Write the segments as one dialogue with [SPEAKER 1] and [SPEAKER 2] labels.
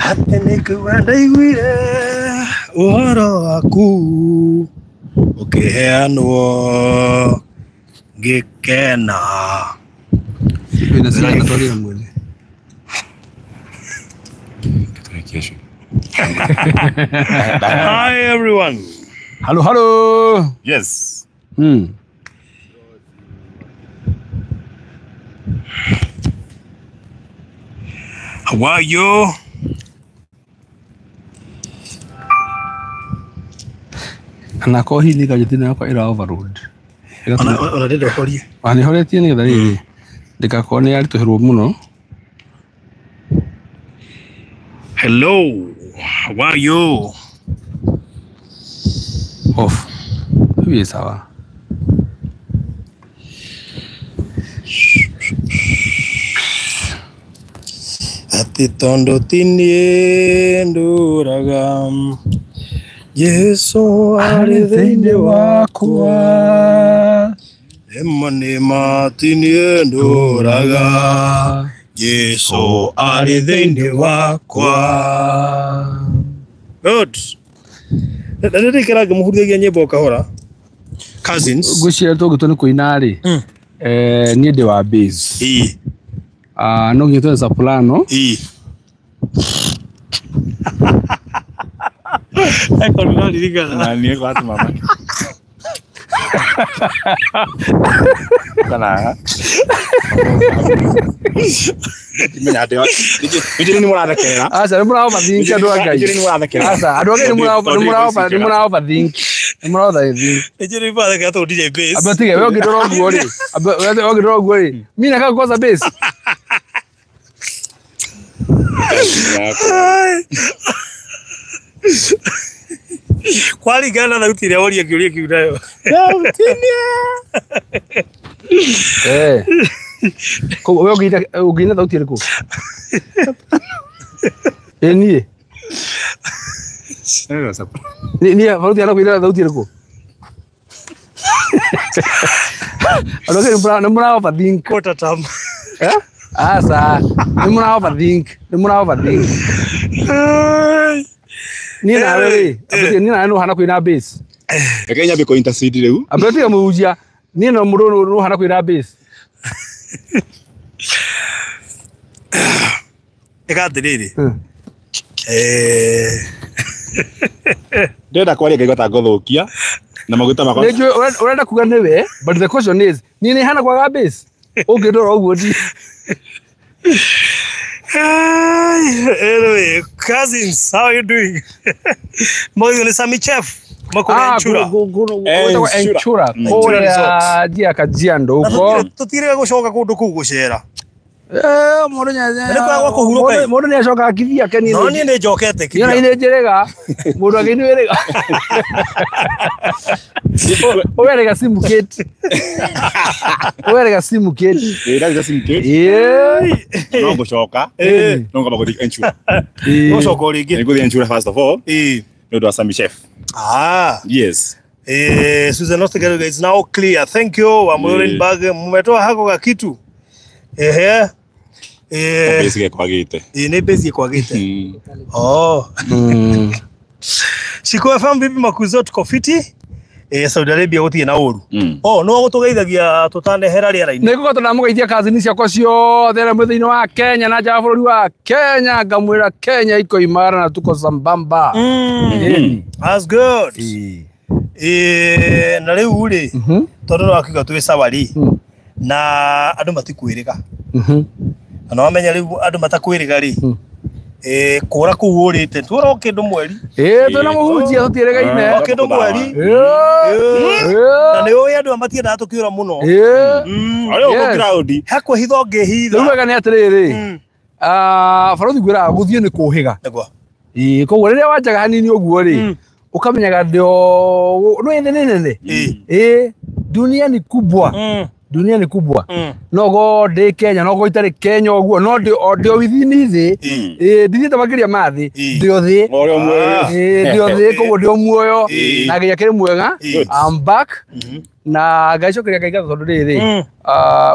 [SPEAKER 1] Atĩ nĩkuga ndaiguire ũhoro waku ũkĩheanwo ngĩkena.
[SPEAKER 2] Wĩna cigana twarĩra mwene.
[SPEAKER 1] Hi everyone.
[SPEAKER 2] Halo halo.
[SPEAKER 3] Yes.
[SPEAKER 2] Mm.
[SPEAKER 1] How are you?
[SPEAKER 2] Na ko hihi nĩ thĩna yakwa ĩra overload.
[SPEAKER 1] Ona ndĩrenda ũhorie.
[SPEAKER 2] Nĩ horetie nĩgetha rĩrĩ ndĩgakorwo nĩ yaritũhĩrwo mũno.
[SPEAKER 1] Hello. How are you?
[SPEAKER 2] Off. Hivi sawa.
[SPEAKER 1] Atĩ tondũ ti niĩ ndũraga Jesu arĩ thĩinĩ wakwa ĩma nĩma ti niĩ ndũraga Jesu arĩ thĩinĩ wakwa. Good. Na nĩ ndĩikara ngĩmũhuruthagia nyĩmbo kahora. Cousins.
[SPEAKER 2] Ngwĩciria tũngĩtua nĩ kũina rĩ. Niĩ ndĩ wa bass.
[SPEAKER 1] Ĩĩ.
[SPEAKER 2] Ah, no nginya twethe soprano.
[SPEAKER 1] Ĩĩ. Eko nĩraririkana.
[SPEAKER 3] Na niĩ kwa mama. Kana. Menya atĩ nĩ nĩ mũrathekerera.
[SPEAKER 2] Aca nĩ mũra overthink andũ a Ngai.
[SPEAKER 3] Nĩ mũrathekerera.
[SPEAKER 2] Aca andũ a Ngai nĩ mũra overthink. Nĩ mũra overthink.
[SPEAKER 1] Nĩ njũĩ nĩ DJ bass.
[SPEAKER 2] Amba tige wewe ũngĩndora ũguo rĩ. Amba wewe ũngĩndora ũguo rĩ. Mimi nakaa kukosa bass.
[SPEAKER 1] Kwaringana na thauti ĩrĩa woria kĩũria kĩu nayo.
[SPEAKER 2] Eh. Koguo wewe ũngĩina ũngĩina thauti ĩrĩkũ? Ĩ niĩ. Niĩ baruti ana kũina thauti ĩrĩkũ? Andũ a Ngai nĩ mũra overthink.
[SPEAKER 1] Quarter term.
[SPEAKER 2] Eh? Aca nĩ mũra overthink. Nĩ mũra overthink. Niĩ nawe rĩ, niĩ nawe nĩ ũhana kũina bass.
[SPEAKER 3] Reke nyambie kũ intercede rĩu.
[SPEAKER 2] Amba tiga mũhunjia, niĩ no mũndũ nĩ ũhana kũina bass.
[SPEAKER 1] Ĩka atĩrĩrĩ.
[SPEAKER 3] Ndĩrenda kwaria ngaigua ta ngũthũkia na maguta makwa.
[SPEAKER 2] Nĩ njũĩ ũrenda kuga nĩwe, but the question is, niĩ nĩ hana kwaga bass? Ũngĩndora ũguo ndi.
[SPEAKER 1] Anyway, cousins, how are you doing? Moyo ni Sami Chef. Makore Enchura.
[SPEAKER 2] Gwĩtagwo Enchura
[SPEAKER 1] Enchura Resort.
[SPEAKER 2] kũrĩa njia ya Kajiado huko.
[SPEAKER 1] Tũtirĩga gũcoka kũndũ kũu gũcera.
[SPEAKER 2] Mũndũ
[SPEAKER 1] Nĩ kwagwo kũhurũka ĩ.
[SPEAKER 2] mũndũ nĩ acoka akithia keni.
[SPEAKER 1] No niĩ nĩ njokete
[SPEAKER 2] Niĩ ona
[SPEAKER 1] kinya.
[SPEAKER 2] nĩ njĩrĩga. Mũndũ akĩinĩ wĩrĩga. Ũwerĩga simu kit. Ũwerĩga simu kit.
[SPEAKER 3] Ndĩraruta simu kit.
[SPEAKER 2] Yeah.
[SPEAKER 3] No ngũcoka. No ngamba gũthiĩ Enchura.
[SPEAKER 1] Gũcoka o rĩngĩ.
[SPEAKER 3] Nĩ ngũthiĩ Enchura first of all.
[SPEAKER 1] Ĩĩ.
[SPEAKER 3] Nĩ ũndũ wa Sami Chef.
[SPEAKER 1] Ah.
[SPEAKER 3] Yes.
[SPEAKER 1] Susan Ostegar is now clear. Thank you. Wa Bag mmetoa hako ka kitu. Ehe.
[SPEAKER 3] Bass gĩkwagĩte.
[SPEAKER 1] Ĩ nĩ base ĩkwagĩte. Oh. Shiko FM vipi makuzo tuko fiti? Saudi Arabia gũtirĩ na ũru. Oh, no gũtũgeithagia tũtanehera rĩera-inĩ.
[SPEAKER 2] Nĩ ngũkorwo ndamũgeithia kazini ciakwa ciothe arĩa mwĩ thĩinĩ wa Kenya na nja wa bũrũri wa Kenya ngamwĩra Kenya iko imara na tuko sambamba.
[SPEAKER 1] That's good. Na rĩu rĩ tondũ nĩ wakiuga twĩ sawa rĩ na andũ matikwĩrĩga. Na nĩ wamenya rĩu andũ matakwĩrĩga rĩ kũra kũu ũrĩte tuona o kĩndũ mweri.
[SPEAKER 2] Ĩ twĩna mũhunjia tũtiĩrĩgaine.
[SPEAKER 1] O kĩndũ mweri. Na nĩ ũĩ andũ aya matiendaga tũkĩũra mũno.
[SPEAKER 3] Arĩa ũkũ crowd.
[SPEAKER 1] Hakwĩhitha ũngĩhitha.
[SPEAKER 2] Rĩu wega nĩ atĩrĩrĩ barothi ngwĩraga gũthiĩ nĩ kũhĩga.
[SPEAKER 1] Nĩguo.
[SPEAKER 2] Ĩ koguo rĩrĩa wanjaga hanini ũguo rĩ ũkamenyaga ndio nĩ thĩ nĩ nene. Ĩ dunia ni kubwa. Dunia ni kubwa. Nogo ndĩ Kenya nogo itarĩ Kenya ũguo no ndĩ o ndĩ o within thĩ. Ĩ ndithiĩte makĩria ma thĩ ndĩ o thĩ.
[SPEAKER 3] Ũrĩa muoyo.
[SPEAKER 2] Ĩ ndĩ o thĩ koguo ndĩ o muoyo na Ngai akĩrĩ mwega. I'm back. Na ngaicokeria Ngai ngatho tondu riri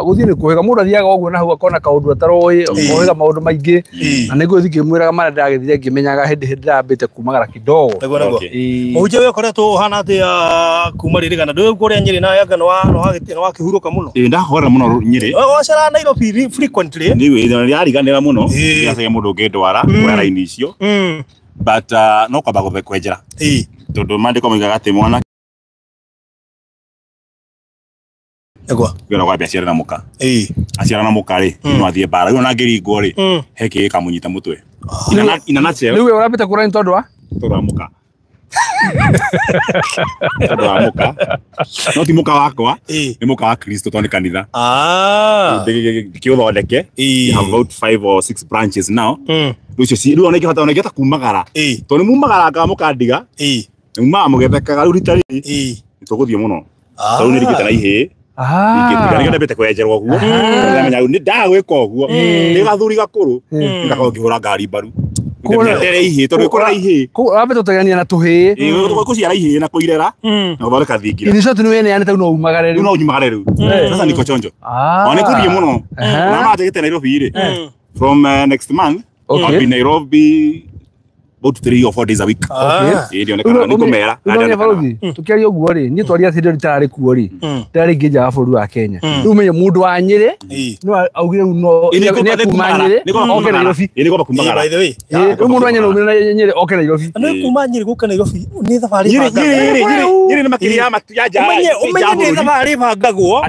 [SPEAKER 2] guthii ni kuhiga mundu athiaga uguo na hau akona kaundu ataroi kuhiga maundu maingi na niguo thiĩ ngĩmwĩraga marĩa ndĩragĩthire ngĩmenyaga hĩndĩ hĩndĩ ndĩrambĩte kumagara kidogo.
[SPEAKER 1] Mũhunjia ũyũ ũkoretwo ũhana atĩa kuma rĩrĩ kana ndũĩ kũrĩa Nyĩrĩ na Yanga nĩ wakĩhurũka mũno?
[SPEAKER 3] Ĩĩ ndahora mũno Nyĩrĩ.
[SPEAKER 1] Wacera Nairobi frequently?
[SPEAKER 3] Nĩ ndĩrariganĩra mũno ndĩracaria mũndũ ũngĩndwara kuoya raini icio but no kwamba kwenjera tondũ maandĩko moigaga atĩ mwana
[SPEAKER 1] Egwa.
[SPEAKER 3] Gwera kwa biacara na muka. Aciara na muka ri no athie bara. Rĩu ona angĩringwo rĩ he kĩĩ kamũnyita mũtwe. Ina nutshell.
[SPEAKER 2] Rĩu we ũrambĩte kũra nĩ tondũ wa?
[SPEAKER 3] Tondũ wa muka. Tondũ wa muka. No ti muka wakwa. Nĩ muka wa Kristo tondũ nĩ kanitha. Ndĩkĩũthondeke. We have about 5 or 6 branches now. Rĩu icio rĩu ona ingĩhota ona ingĩhota kumagara. Tondũ nĩ mumagaraga mũkandiga. Mumaga mũgĩthekaga rĩu rita rĩrĩ. Tũgũthiĩ mũno. Tondũ nĩ rĩngĩte na ihĩĩ. Ingĩtiga nĩkĩo ndambĩte kwenjerwo ũguo. Ndamenya rĩu nĩ ndagwĩka ũguo. Ndĩ gathuri gakũrũ ngakorwo ngĩhũra ngari mbaru. Ndere ihĩĩ tondũ ĩkũra ihĩĩ.
[SPEAKER 2] Wambĩte gũteng'erania na tũhĩĩ.
[SPEAKER 3] Gũciara ihĩĩ na kũirera na gũthondeka thingira.
[SPEAKER 2] In short nĩ wĩneanĩte rĩu no umagare rĩu.
[SPEAKER 3] Rĩu no nyumagare rĩu. Sasa niko chonjo. Ona nĩ kũthiĩ mũno. Na manjĩgĩte Nairobi rĩ. From next month I'll be Nairobi about 3 or 4 days a week. Okay. Ndionekana nĩ kũmera.
[SPEAKER 2] Tukiaria ũguo rĩ, niĩ twaria atĩ ndĩrarĩ kuo rĩ, ndĩrarĩ ngĩnja wa bũrũri wa Kenya. Rĩu ũmenye mũndũ wa Nyĩrĩ no augire rĩu no nĩ kuma Nyĩrĩ oke Nairobi.
[SPEAKER 3] Nĩ kwamba kumagara.
[SPEAKER 2] Rĩu mũndũ wa Nyĩrĩ aumire Nyĩrĩ oke Nairobi.
[SPEAKER 1] Nĩ kuma Nyĩrĩ gũka Nairobi nĩ thabarĩ
[SPEAKER 3] bangagwo. Nyĩrĩ nĩ makĩria ya nja.
[SPEAKER 1] Ũmenye nĩ thabarĩ bangagwo.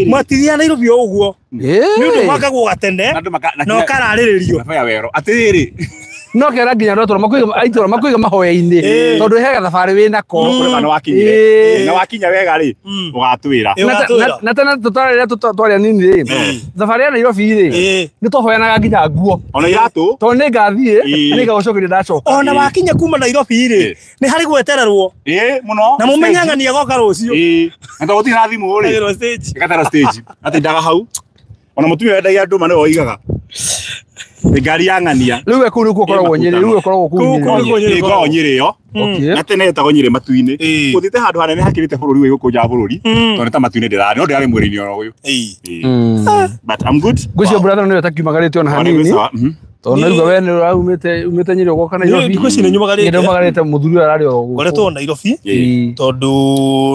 [SPEAKER 1] Matithia Nairobi o ũguo. Nĩ ũndũ bangagwo gatene na ũkararĩrĩrio.
[SPEAKER 3] Atĩrĩrĩ.
[SPEAKER 2] No kera nginya andũ a itũra makwĩiga mahoya-inĩ tondũ he gathabarĩ wĩnako.
[SPEAKER 3] Nĩ wakinyire. Na wakinya wega rĩ ũgatwĩra.
[SPEAKER 2] Na tena tũtarĩria twaria nini rĩ thabarĩ ya Nairobi rĩ nĩ twahoyanaga nginya nguo.
[SPEAKER 3] Ona iratũ.
[SPEAKER 2] Tondũ nĩ ngathiĩ nĩ ngagũcokeria ndacoka.
[SPEAKER 1] Ona wakinya kuma Nairobi rĩ nĩ harĩ gwetererwo.
[SPEAKER 3] Mũno.
[SPEAKER 1] Na mũmenyang'ania agoka rũciũ.
[SPEAKER 3] Na tondũ gũtirĩ na thimũ rĩ. Ĩgaterwo stage. Atindaga hau. Ona mũtumia wendagia ndũma nĩwe oigaga. Ngari ya ng'ania.
[SPEAKER 2] Rĩu we kũu nĩkuo ũkoragwo Nyĩrĩ, rĩu ũkoragwo kũu Nyĩrĩ.
[SPEAKER 3] Ngoragwo Nyĩrĩ ĩyo. Na tene ĩtagwo Nyĩrĩ matu-inĩ. Gũthiĩte handũ hanene hakĩrĩte bũrũri ũyũ gũkũ nja wa bũrũri. Tondũ nĩ ta matu-inĩ ndĩrarĩ, no ndĩrarĩ mwĩrĩ-inĩ oro ũyũ. But I'm good.
[SPEAKER 2] Ngwĩciria brother nĩwe ũtakiumagarĩte ona hanini. Tondũ naigua we nĩ ũraumĩte umĩte Nyĩrĩ ũgoka Nairobi.
[SPEAKER 1] Ngwĩciria nĩ nyumagarĩte.
[SPEAKER 2] Nĩ mũthuri ũyũ ararĩ o gũkũ.
[SPEAKER 1] Ngoretwo Nairobi tondũ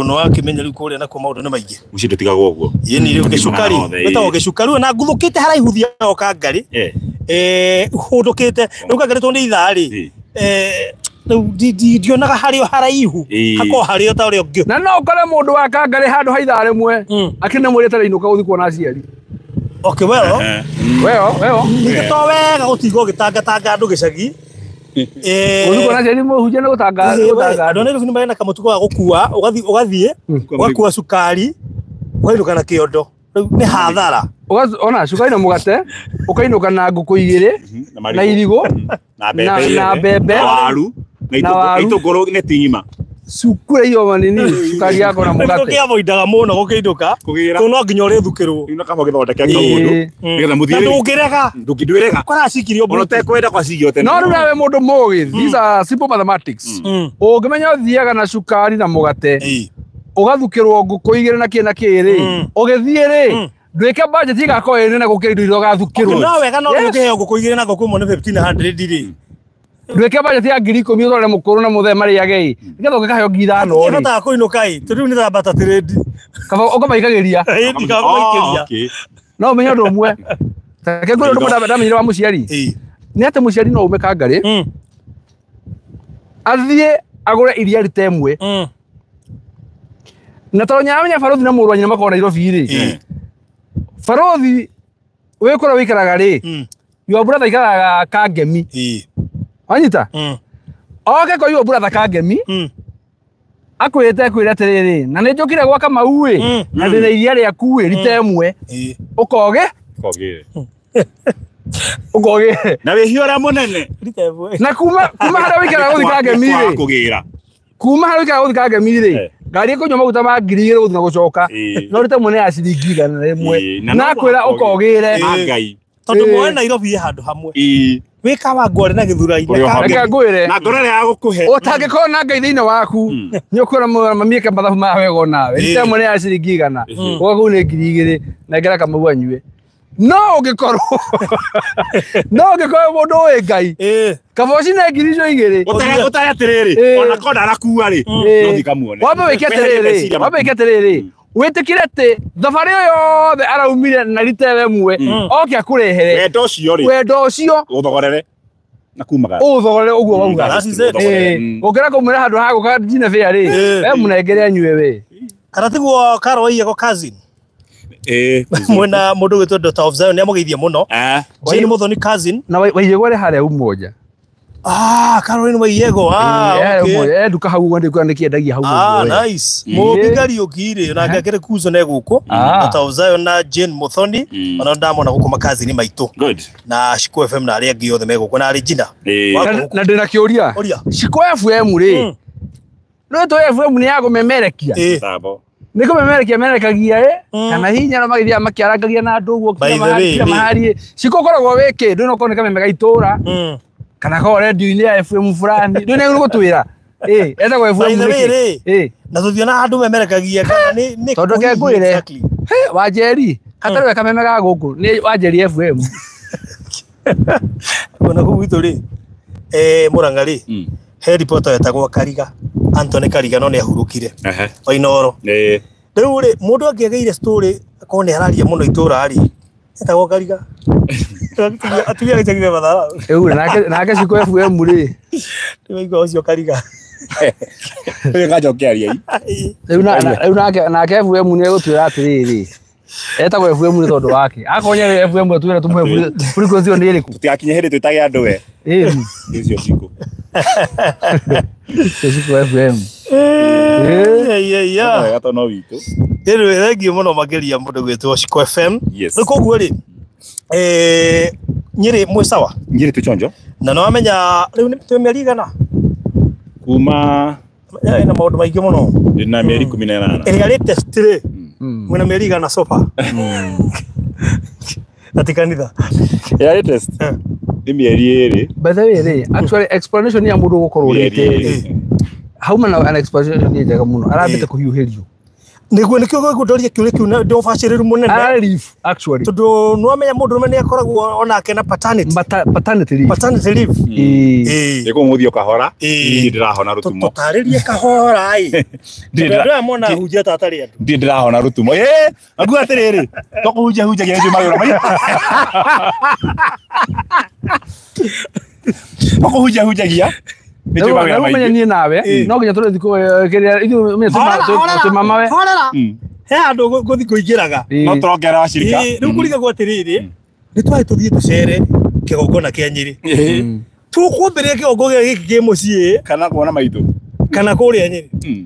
[SPEAKER 1] nĩ wakĩmenya rĩu kũrĩa nakuo maũndũ nĩ maingĩ.
[SPEAKER 3] Mũciĩ ndũtigagwo ũguo.
[SPEAKER 1] Ĩni rĩu gĩcukari, wĩtagwo gĩcukari na nguthũkĩte haraihu thiaga o Kangarĩ. Hũndũkĩte rĩu Kangarĩ tondũ nĩ ithaa rĩ rĩu ndionaga harĩ o haraihu hakorwo harĩ o ta ũrĩa ũngĩ.
[SPEAKER 2] Na no ũkore mũndũ wa Kangarĩ handũ ha ithaa rĩmwe akĩrĩ mwĩrĩ atarĩ gũthiĩ kuona aciari.
[SPEAKER 1] Okay, well.
[SPEAKER 2] Well.
[SPEAKER 1] Nĩ to wega gũtigwo ũgĩtangatanga andũ gĩcagi.
[SPEAKER 2] Gũthiĩ kuona aciari mũhunjia nĩ gũtanga.
[SPEAKER 1] Andũ a Nairobi nĩ marĩ na kamũtugo ga gũkua ũgathiĩ ũgakua cukari ũkainũka na kĩondo. Rĩu nĩ hathara.
[SPEAKER 2] Ona cukari na mũgate ũkainũka na ngũkũ igĩrĩ na irigũ na mbembe
[SPEAKER 3] na waru na itũngũrũ neti ng'ima.
[SPEAKER 2] Cukuru iyo nini cukari yako na mũgate.
[SPEAKER 1] Nĩtũkĩavoidaga mũno gũkĩinũka tondũ no nginya ũrĩthukĩrwo.
[SPEAKER 3] Rĩu na kaba ũgĩthondeke kaũndũ nĩgetha mũthiĩ.
[SPEAKER 1] Na ndũngĩrega.
[SPEAKER 3] Ndũngĩrega.
[SPEAKER 1] Kwaracikirio
[SPEAKER 3] Ona ũtekwenda kwacigio tene.
[SPEAKER 2] No rĩu nawe mũndũ mũgĩ, these are simple mathematics. Ũngĩmenya ũthiaga na cukari na mũgate ũgathukĩrwo ngũkũ igĩrĩ na kĩ na kĩ rĩ ũgĩthiĩ rĩ ndwĩke budget ĩgakorwo ĩ nene gũkĩra indo iria ũgathukĩrwo.
[SPEAKER 1] No wega no ũkĩheo ngũkũ igĩrĩ na ngũkũ ĩmwe nĩ 1500 rĩ.
[SPEAKER 2] Ndwĩke budget ya 10,000 ũtware mũkũrũ na mũthee marĩage ĩ nĩgetha ũngĩkaheo 5,000 rĩ.
[SPEAKER 1] Ĩhotaga kũinũka ĩ tondũ rĩu nĩ ta bata trade.
[SPEAKER 2] Kaba ũkamaikagĩria.
[SPEAKER 1] Ndikamaikĩria.
[SPEAKER 2] No ũmenye ũndũ ũmwe. Reke ngwĩre ũndũ ũmwe ndamenyire wa mũciari. Nĩ atĩ mũciari no ume Kangarĩ athiĩ agũre iria rita ĩmwe. Na tondũ nyaramenya barothi na mũrũ wa nyina makoragwo Nairobi rĩ. Barothi wĩ kũrĩa wĩikaraga rĩ your brother aikaraga Kangemi. Wanyita? Oke kwa your brother Kangemi akwĩrĩte akwĩre atĩrĩrĩ na nĩ njũkire gwa Kamau ĩ na ndĩna iria rĩaku ĩ rita ĩmwe ũkoge ũkoge
[SPEAKER 3] na wĩhia ũrĩa mũnene
[SPEAKER 2] na kuma harĩa wĩikaraga gũthiĩ Kangemi rĩ kuma harĩa wĩikaraga gũthiĩ Kangemi rĩ ngari ĩkũnyua maguta ma 2,000 gũthiĩ na gũcoka no rita ĩmwe nĩ ya ciringi 100 na akwĩra ũkogĩre
[SPEAKER 1] tondũ moe Nairobi ĩ handũ hamwe. Wĩ Kawangware na Gĩthurai.
[SPEAKER 2] Reke ngwĩre.
[SPEAKER 3] Na ngoro ya gũkũhe.
[SPEAKER 2] Ũtangĩkorwo na Ngai thĩinĩ waku nĩ ũkwĩra mami eke mathabu maya wega onawe. Rita ĩmwe nĩ ya ciringi 100. Ũga kũu nĩ 2000 nengera Kamau anyue. No ũngĩkorwo no ũngĩkorwo mũndũ ũĩ Ngai. Kaboci nĩ 2000.
[SPEAKER 3] Ũtarĩ atĩrĩrĩ ona korwo ndarakua rĩ no thiĩ kamuone.
[SPEAKER 2] Wambe wĩke atĩrĩrĩ. Wambe wĩke atĩrĩrĩ. Wĩtĩkĩre atĩ thabarĩ ĩyo yothe araumire na rita ĩmwe oke akũrehere
[SPEAKER 3] wendo ũcio rĩ
[SPEAKER 2] wendo ũcio
[SPEAKER 3] ũthogorere na kumagara
[SPEAKER 2] ũthogorere ũguo wauga ũngĩra kũmwĩra handũ ha gũka njine bĩa rĩ we mũnengere anyue we
[SPEAKER 1] kana tiguo Karo Waiyego cousin mwena mũndũ gwĩtwo Dr. of Zion nĩamũgeithia mũno Jane Muthoni cousin
[SPEAKER 2] na Waiyego arĩ harĩa Umoja.
[SPEAKER 1] Caroline Waiyego okay
[SPEAKER 2] nduka hau ũguo ndikuona nĩkĩendagia hau
[SPEAKER 1] ũguo. Nice. Mũthigari ũngĩ nake akĩrĩ kuzo ne gũkũ Dr. of Zion na Jane Muthoni ona ndamona gũkũ makazini maitũ.
[SPEAKER 3] Good.
[SPEAKER 1] Na Shiko FM na arĩa angĩ othe me gũkũ na arĩ Njina.
[SPEAKER 2] Na ndĩna kĩũria. Shiko FM rĩ no to FM nĩ ya kũmemerekia. Nĩ kũmemerekia merekagia kana hinya no magĩthiaga makĩarangagia na andũ ũguo kila mahali. Shiko ũkoragwo wĩ kĩndũ no korwo nĩ kameme ga itũra. Kana ko radio-inĩ ya FM fulani ndũ nĩ gũtwĩra etagwo FM
[SPEAKER 1] nĩkĩ na tũthiona handũ memerekagia kana nĩ
[SPEAKER 2] tondũ ke ngwĩre Wanjeri hatarĩ kameme ga gũkũ nĩ Wanjeri FM
[SPEAKER 1] ona kũu gwitũ rĩ Murang'a rĩ he reporter wetagwo Kariga Anthony Kariga no nĩ ahurũkire wa Inooro rĩu rĩ mũndũ angĩagĩire story akorwo nĩ araria mũno itũra rĩ etagwo Kariga atumia gĩcagi matharau
[SPEAKER 2] rĩu nake Shiko FM rĩ
[SPEAKER 1] nĩwaigua ũcio Kariga
[SPEAKER 3] rĩu ngacokeria
[SPEAKER 2] rĩu nake FM nĩ egũtwĩra atĩrĩrĩ etagwo FM nĩ tondũ wake akorwo nĩ FM atwĩra tũmũhe frequency ĩyo nĩ ĩrĩkũ
[SPEAKER 3] tũtigakinye hĩndĩ twĩtage andũ we icio Shiko
[SPEAKER 2] Shiko FM
[SPEAKER 3] wega tondũ no witũ
[SPEAKER 1] rĩu thengiũ mũno makĩria mũndũ gwĩtwo Shiko FM rĩu koguo rĩ Nyĩrĩ mwĩ sawa
[SPEAKER 3] Nyĩrĩ twĩ chonjo
[SPEAKER 1] na no wamenya rĩu nĩ twĩ mĩeri igana
[SPEAKER 3] kuma
[SPEAKER 1] na maũndũ maingĩ mũno
[SPEAKER 3] ndĩna mĩeri 18
[SPEAKER 1] ĩrĩa latest rĩ mwĩna mĩeri igana sofa na ti kanitha
[SPEAKER 3] ĩrĩa latest nĩ mĩeri 2
[SPEAKER 2] by the way rĩ actually explanation ya mũndũ gũkorwo rĩte hauma na an explanation nĩ njega mũno arambĩte kũhiũhĩrio
[SPEAKER 1] nĩguo nĩkĩo gũkũndoria kĩũria kĩu na ndĩũbacĩrĩru mũnene
[SPEAKER 2] relief actually
[SPEAKER 1] tondũ nĩwamenya mũndũ ũrũme nĩakoragwo onake na paternity
[SPEAKER 2] paternity leave
[SPEAKER 1] paternity leave
[SPEAKER 3] ĩkũmũthio kahora niĩ ndĩrahona rũtumo
[SPEAKER 1] tũtarĩrie kahora ĩ ndĩra mona hunjia ta atarĩ andũ
[SPEAKER 3] ndiĩ ndĩrahona rũtumo akuga atĩrĩrĩ tokũhunjia hunjagia nĩnjũĩ mawĩra maitũ tokũhunjia hunjagia
[SPEAKER 2] nĩ niĩ nawe no nginya tũrĩ thikũ kĩrĩa ithuĩ twĩ mamawe
[SPEAKER 1] he handũ ngũthiĩ kũingĩraga
[SPEAKER 3] no tũrongerera wacirika
[SPEAKER 1] rĩu kũrigagwo atĩrĩrĩ nĩ twarĩ tũthiĩ tũcere kĩgongona kĩa Nyĩrĩ tũkwambĩrĩria kĩgongona gĩkĩ kĩ mũciĩ
[SPEAKER 3] kana kuona maitũ
[SPEAKER 1] kana kũrĩa Nyĩrĩ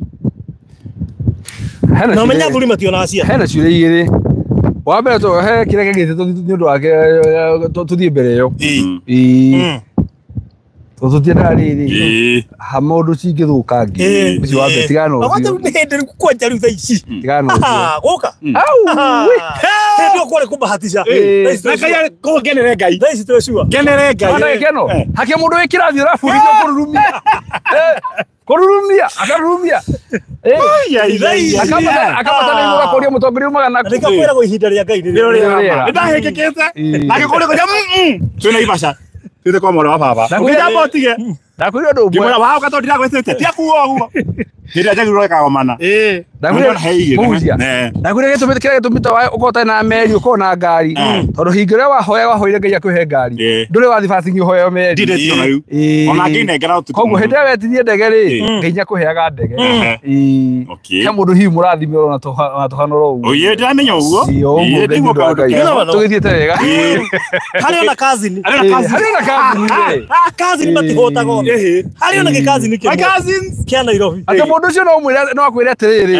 [SPEAKER 1] na ũmenye athuri mationaga ciana
[SPEAKER 2] hena ciũria igĩrĩ wa mbere he kĩrĩa kĩngĩte nĩ ũndũ wake tũthiĩ mbere ĩyo tũtiendaga rĩrĩ ha maũndũ cingĩthũkangia ũcio wa mbere tigana
[SPEAKER 1] ũcio nĩ hĩndĩ rĩu kwanja rĩu thaa ici
[SPEAKER 2] tigana ũcio
[SPEAKER 1] gũka hĩndĩ ĩyo kwarĩ kũbahatisha
[SPEAKER 3] ngenere Ngai
[SPEAKER 1] thaa ici twĩ sure
[SPEAKER 3] ngenere Ngai
[SPEAKER 2] gĩkeno hakĩ mũndũ wĩ kĩrathi ũrabundithio kũrurumia kũrurumia akarurumia akambata na igũrũ akũria mũtongoria umaga naku
[SPEAKER 1] nĩkĩo kwĩragwo ihinda rĩa Ngai nĩ
[SPEAKER 3] rĩega nĩndahĩngĩkĩte agĩkũria kũria twĩna ibaca twĩte kwa mwana wa baba ũkĩnjamba ũtige
[SPEAKER 2] ndakwĩra ũndũ ũmwe
[SPEAKER 3] ngĩmwĩra waũ ka tondũ ndirakwĩtĩte tiga kuga ũguo hĩndĩ ĩrĩa njagĩrĩirwo ĩkagomana
[SPEAKER 2] ndakwĩra kĩrĩa gĩtũmĩte ũkorwo ũtarĩ na meri ũkorwo na ngari tondũ hingo ĩrĩa wahoya wahoire Ngai akũhe ngari ndũrĩ wathiĩ bacingi ũhoeo meri
[SPEAKER 3] ndirĩ ona rĩu ona ngĩnengera
[SPEAKER 2] koguo hĩndĩ ĩrĩa wetirie ndege rĩ Ngai nĩakũheaga ndege he mũndũ hihi mũrathime ona tũhanoro ũguo
[SPEAKER 3] ĩĩ ndĩramenya ũguo
[SPEAKER 2] tũgĩthiĩte wega
[SPEAKER 1] harĩ ona cousin
[SPEAKER 2] harĩ ona cousin
[SPEAKER 1] cousin matihũtaga othe harĩ ona gĩkazini kĩmwe kĩa Nairobi
[SPEAKER 2] atĩ mũndũ ũcio no ũmwĩre no akwĩre atĩrĩrĩ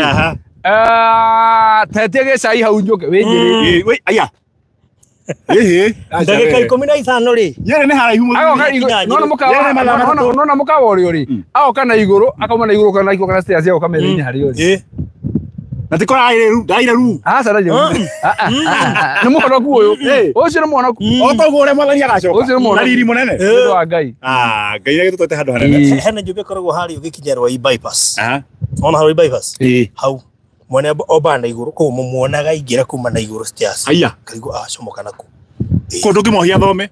[SPEAKER 2] tetie gĩcai hau njũke wĩ Nyĩrĩ
[SPEAKER 3] aya
[SPEAKER 1] ndagĩka 15 rĩ
[SPEAKER 3] Nyĩrĩ nĩ haraihu mũno
[SPEAKER 2] nona mũkawa ũrĩa ũrĩ agoka na igũrũ akauma na igũrũ kana igũrũ kana stairs agoka metha-inĩ harĩa ũrĩ
[SPEAKER 3] Na ti kora ndaire ru.
[SPEAKER 2] Aca ndaire ru. Nĩ mũhonoku ũyũ. Ũcio nĩ mũhonoku.
[SPEAKER 3] O toguo ũrĩa mwathani agacoka.
[SPEAKER 2] Ũcio nĩ mũhonoku.
[SPEAKER 3] Na riri mũnene.
[SPEAKER 2] Nĩ wa Ngai.
[SPEAKER 3] Ngai nĩagĩtũtwĩte handũ hanene.
[SPEAKER 1] Hena nyũmba ĩkoragwo harĩa ũgĩkinya Rwai bypass. Ona Rwai bypass. Hau. Mwene oba na igũrũ kũu mũmuonaga aingĩra kuma na igũrũ stairs.
[SPEAKER 3] Aya.
[SPEAKER 1] Karigũ acomoka naku.
[SPEAKER 3] Kũndũ ũngĩmohia thome.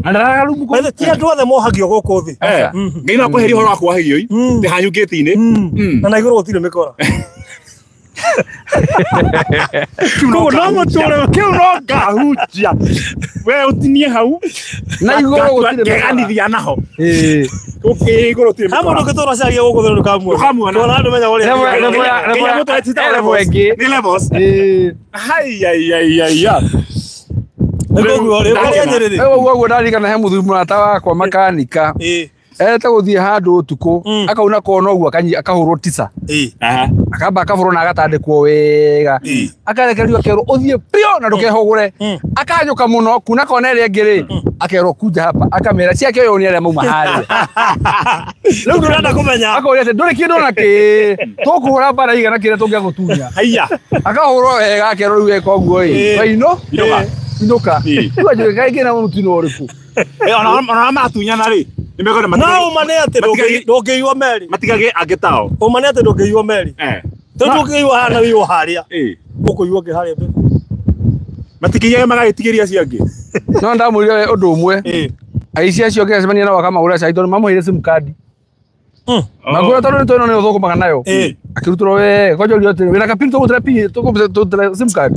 [SPEAKER 2] Na ndaraga rumu kũu.
[SPEAKER 1] Ti andũ othe mohagio gũkũ thĩ.
[SPEAKER 3] Ngai no akweherie ũhoro wa kuohagio i. Ti hanyu gate-inĩ.
[SPEAKER 1] Na na igũrũ gũtirĩ mĩkora.
[SPEAKER 3] Koguo no mũtũre kĩu no ngahunjia. We ũtinie hau.
[SPEAKER 2] Na igũrũ gũtirĩ mĩkora.
[SPEAKER 3] Ngeganithia naho. Igũrũ gũtirĩ mĩkora.
[SPEAKER 1] Hamwe ndũngĩtũra caria gũkũ thĩ ndũkamuona.
[SPEAKER 3] Ndũkamuona.
[SPEAKER 1] Tũra andũ menya ũrĩa.
[SPEAKER 2] Level ĩngĩ.
[SPEAKER 3] Nĩ levels. Hai ai ai ai.
[SPEAKER 1] Nĩguo rĩ, ũrĩa Nyĩrĩ.
[SPEAKER 2] Ũguo ndarikana he mũthuri mũrata wakwa makanika. Ete gũthiĩ handũ ũtukũ akauna kona ũguo akahũrwo tisa. Akamba akahũrwo na agatandĩkwo wega. Akarekererio akerwo ũthiĩ piũ na ndũkehũgũre. Akanyũka mũno kuna kona ĩrĩa ĩngĩ rĩ akerwo kuja hapa akamera ciake ũyũ nĩ arĩa mauma harĩa.
[SPEAKER 1] Rĩu ndũrenda kũmenya.
[SPEAKER 2] Akoria atĩ ndũrĩ kĩndũ ona kĩ tũkũhũra mbara igana kĩrĩa tũngĩagũtunya.
[SPEAKER 3] Haiya.
[SPEAKER 2] Akahũrwo wega akerwo rĩu eka ũguo ĩ. Waino? Inũka. Rĩu anjũĩ kaĩ kĩna mũtino ũrĩkũ.
[SPEAKER 3] Ona matunyana rĩ.
[SPEAKER 1] No ũma nĩ atĩ ndũngĩiywo meri.
[SPEAKER 3] Matigage angĩ tao.
[SPEAKER 1] Ũma nĩ atĩ ndũngĩiywo meri. Tondũ ndũngĩiywo haha na wĩiywo harĩa. Ũkũiywo ũngĩ harĩa mbere.
[SPEAKER 3] Matikĩiyage magagĩtigĩria acio angĩ.
[SPEAKER 2] No ndamwĩrire ũndũ ũmwe. Aici acio ngĩcemania nao akamagũrĩra cai tondũ mamũheire sim card. Magũra tondũ nĩ tũĩ nĩ ũthũkũmaga nayo. Akĩrutĩrwo wega kwanja ũrio atĩrĩ wĩna kapini tũgũtĩra pini tũgũtĩra sim card.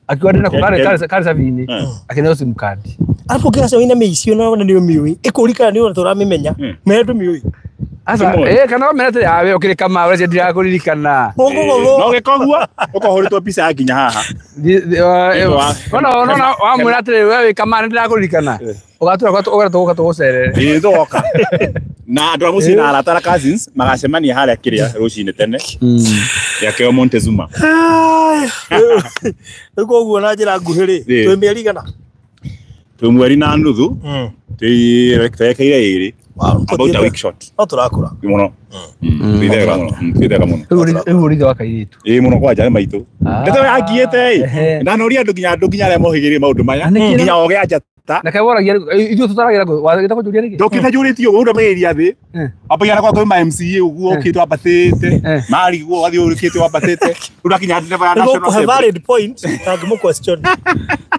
[SPEAKER 2] Akiuga ndĩna kũ karĩ cabi-inĩ. Akĩneo sim card.
[SPEAKER 1] Arabu ũngĩgacemania na mĩici ona nĩ ũmĩũĩ. Ĩkũririkana nĩ ũrĩa tũramĩmenya. Me ndũmĩũĩ.
[SPEAKER 2] Aca kana wamenya atĩrĩ we ũkĩrĩ Kamau ũrĩa ndirakũririkana.
[SPEAKER 3] No ũgĩka ũguo ũkahũrĩtwo mbica ya nginya haha.
[SPEAKER 2] Ona wamwĩra atĩrĩ we wĩ Kamau nĩndĩrakũririkana. Ũgatura ũgatũgũka tũgũcerere.
[SPEAKER 3] Ĩĩ tũgoka. Na andũ a mũciĩ na arata na cousins magacemania harĩa kĩrĩa rũcinĩ tene. Gĩakeo Montezuma.
[SPEAKER 1] Rĩu koguo na njĩra nguhĩ rĩ twĩ mĩeri igana?
[SPEAKER 3] Twĩ mweri na nuthu. Twerekeire ĩrĩ. About a week short.
[SPEAKER 1] No tũrakũra.
[SPEAKER 3] Mũno. Twĩthega mũno. Twĩthega mũno.
[SPEAKER 2] Rĩu ũrĩithia wa kairĩtu.
[SPEAKER 3] Ĩĩ mũno kwanja nĩ maitũ. Ndeto yangiĩte ĩ. Ndanoria andũ nginya arĩa mohĩgĩrĩire maũndũ maya. Nginya o gĩa njata.
[SPEAKER 2] Na kaĩ woragia ithuĩ tũtaragĩra wagĩte kũnjũria rĩngĩ?
[SPEAKER 3] Ndũkĩte njũrĩtio ũguo ndamĩrĩria thĩ. Ambagia na kwa kwĩ ma MCA ũguo ũkĩte wambatĩte. Marigwo wathiĩ ũkĩte wambatĩte. Rĩu ndakinya level ya national
[SPEAKER 1] assembly. Valid point. Ndangĩmũ question.